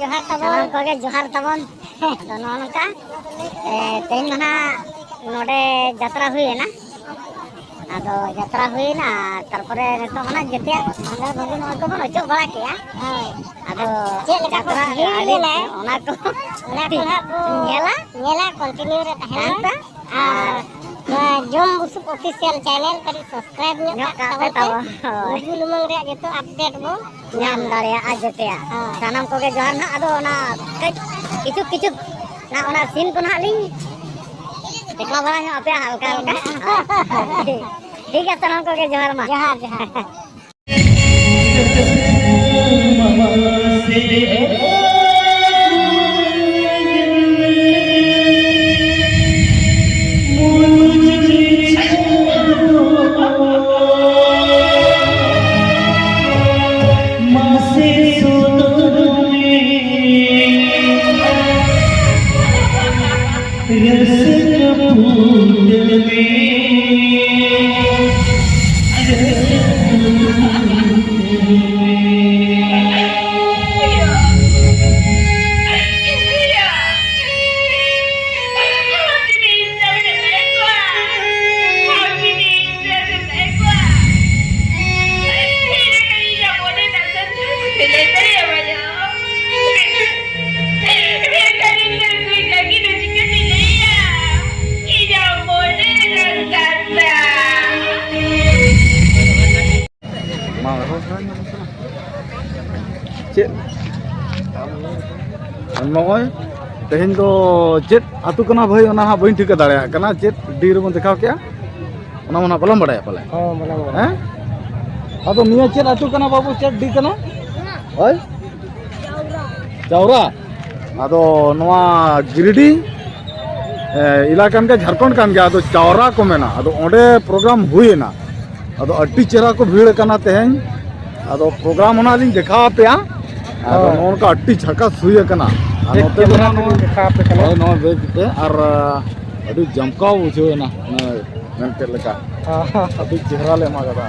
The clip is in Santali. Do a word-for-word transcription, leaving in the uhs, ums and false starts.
ᱡᱚᱦᱟᱨ ᱛᱟᱵᱚᱱ᱾ ᱥᱟᱱᱟᱢ ᱠᱚᱜᱮ ᱡᱚᱦᱟᱨ ᱛᱟᱵᱚᱱ᱾ ᱟᱫᱚ ᱱᱚᱜᱼᱚ ᱱᱚᱝᱠᱟ, ᱮ, ᱛᱮᱦᱮᱧ ᱫᱚ ᱱᱟᱦᱟᱜ ᱱᱚᱰᱮ ᱡᱟᱛᱨᱟ ᱦᱩᱭᱮᱱᱟ᱾ ᱟᱫᱚ ᱡᱟᱛᱨᱟ ᱦᱩᱭᱮᱱᱟ, ᱛᱟᱨᱯᱚᱨᱮ ᱱᱤᱛᱚᱜ ᱚᱱᱟ ᱡᱮᱛᱮᱭᱟᱜ ᱵᱷᱟᱸᱜᱟᱲ ᱵᱷᱟᱹᱜᱤ ᱱᱚᱜᱼᱚᱭ ᱠᱚᱵᱚᱱ ᱚᱪᱚᱜ ᱵᱟᱲᱟ ᱠᱮᱜᱼᱟ᱾ ᱦᱳᱭ᱾ ᱟᱫᱚ ᱪᱮᱫ ᱞᱮᱠᱟ ᱠᱚ ᱡᱟᱛᱨᱟ ᱵᱷᱤᱲ ᱟᱹᱰᱤ ᱞᱮᱱᱟ? ᱚᱱᱟ ᱠᱚ ᱚᱱᱟ ᱠᱚ ᱦᱟᱸᱜ ᱵᱚ ᱧᱮᱞᱟ᱾ ᱧᱮᱞᱟ, continue ᱨᱮ ᱛᱟᱦᱮᱱᱟ᱾ ᱦᱮᱸ ᱛᱚ᱾ ᱟᱨ ᱱᱚᱣᱟ ᱡᱚᱢ ᱵᱩᱥᱩᱵ official channel ᱠᱟᱹᱴᱤᱡ subscribe ᱧᱚᱜ ᱧᱚᱜ ᱠᱟᱜ ᱠᱟᱜ ᱛᱟᱵᱚᱱ ᱯᱮ ᱯᱮ᱾ ᱛᱟᱵᱚᱱ, ᱦᱳᱭ᱾ ᱞᱩᱵᱩ ᱞᱩᱢᱟᱹᱝ ᱨᱮᱭᱟᱜ ᱡᱚᱛᱚ update ᱵᱚ ᱧᱟᱢ ᱧᱟᱢᱟ᱾ ᱫᱟᱲᱮᱭᱟᱜᱼᱟ ᱡᱮᱛᱮᱭᱟᱜ᱾ ᱦᱳᱭ᱾ ᱥᱟᱱᱟᱢ ᱠᱚᱜᱮ ᱡᱚᱦᱟᱨ ᱱᱟᱦᱟᱜ᱾ ᱟᱫᱚ ᱚᱱᱟ ᱠᱟᱹᱡ ᱠᱤᱪᱷᱩ ᱠᱤᱪᱷᱩ ᱱᱟ ᱚᱱᱟ scene ᱠᱚ ᱱᱟᱦᱟᱜ ᱞᱤᱧ ᱫᱮᱠᱷᱟᱣ ᱵᱟᱲᱟ ᱧᱚᱜ ᱟᱯᱮᱭᱟ ᱦᱟᱞᱠᱟ ᱦᱟᱞᱠᱟ᱾ ᱦᱳᱭ᱾ ᱴᱷᱤᱠ ᱜᱮᱭᱟ, ᱥᱟᱱᱟᱢ ᱠᱚᱜᱮ ᱡᱚᱦᱟᱨ ᱢᱟ᱾ ᱡᱚᱦᱟᱨ, ᱡᱚᱦᱟᱨ᱾ ᱪᱮᱫ? ᱱᱚᱜᱼᱚᱭ ᱛᱮᱦᱮᱧ ᱫᱚ ᱪᱮᱫ ᱟᱹᱛᱩ ᱠᱟᱱᱟ ᱵᱷᱟᱹᱭ, ᱚᱱᱟ ᱦᱟᱸᱜ ᱵᱟᱹᱧ ᱴᱷᱤᱠᱟᱹ ᱫᱟᱲᱮᱭᱟᱜ ᱠᱟᱱᱟ᱾ ᱪᱮᱫ ᱰᱤ ᱨᱮᱵᱚᱱ ᱫᱮᱠᱷᱟᱣ ᱠᱮᱜᱼᱟ, ᱚᱱᱟ ᱢᱟ ᱱᱟᱜ ᱵᱟᱞᱟᱝ ᱵᱟᱲᱟᱭᱟ ᱯᱟᱞᱮ᱾ ᱦᱚᱸ, ᱵᱟᱞᱟᱝ ᱵᱟᱲᱟᱭᱟ᱾ ᱦᱮᱸ? ᱟᱫᱚ ᱱᱤᱭᱟᱹ ᱪᱮᱫ ᱟᱹᱛᱩ ᱠᱟᱱᱟ ᱵᱟᱹᱵᱩ, ᱪᱮᱫ ᱰᱤ ᱠᱟᱱᱟ? ᱦᱳᱭ? ᱪᱟᱣᱨᱟ᱾ ᱟᱫᱚ ᱱᱚᱣᱟ ᱜᱤᱨᱤᱰᱤ, ᱮ, ᱮᱞᱟᱠᱟ ᱠᱟᱱ ᱜᱮᱭᱟ, ᱡᱷᱟᱲᱠᱷᱚᱸᱰ ᱠᱟᱱ ᱜᱮᱭᱟ, ᱟᱫᱚ ᱪᱟᱣᱨᱟ ᱠᱚ ᱢᱮᱱᱟ᱾ ᱟᱫᱚ ᱚᱸᱰᱮ program ᱦᱩᱭᱮᱱᱟ᱾ ᱟᱫᱚ ᱟᱹᱰᱤ ᱪᱮᱦᱨᱟ ᱠᱚ ᱵᱷᱤᱲ ᱟᱠᱟᱱᱟ ᱛᱮᱦᱮᱧ᱾ ᱟᱫᱚ program ᱚᱱᱟ ᱞᱤᱧ ᱫᱮᱠᱷᱟᱣ ᱟᱯᱮᱭᱟ᱾ ᱟᱫᱚ ᱦᱳᱭ᱾ ᱱᱚᱜᱼᱚ ᱱᱚᱝᱠᱟ ᱟᱹᱰᱤ ᱡᱷᱟᱠᱟᱥ ᱦᱩᱭ ᱟᱠᱟᱱᱟ᱾ ᱟᱨ ᱵᱮᱠ ᱱᱚᱛᱮ ᱠᱮᱢᱮᱨᱟ ᱢᱟ ᱛᱮᱞᱤᱧ ᱱᱚᱜᱼᱚᱭ, ᱫᱮᱠᱷᱟᱣ ᱟᱯᱮ ᱠᱟᱱᱟ᱾ ᱦᱳᱭ, ᱱᱚᱣᱟ ᱵᱮᱠ ᱛᱮ᱾ ᱟᱨ, ᱟ, ᱟᱹᱰᱤ ᱡᱚᱢᱠᱟᱣ ᱵᱩᱡᱷᱟᱹᱣ ᱮᱱᱟ, ᱚᱱᱮ ᱢᱮᱱ ᱠᱮᱫ ᱞᱮᱠᱟ᱾ ᱦᱚᱸ᱾ ᱟᱹᱰᱤ ᱪᱮᱦᱨᱟ ᱞᱮ ᱮᱢᱟ ᱠᱟᱫᱟ᱾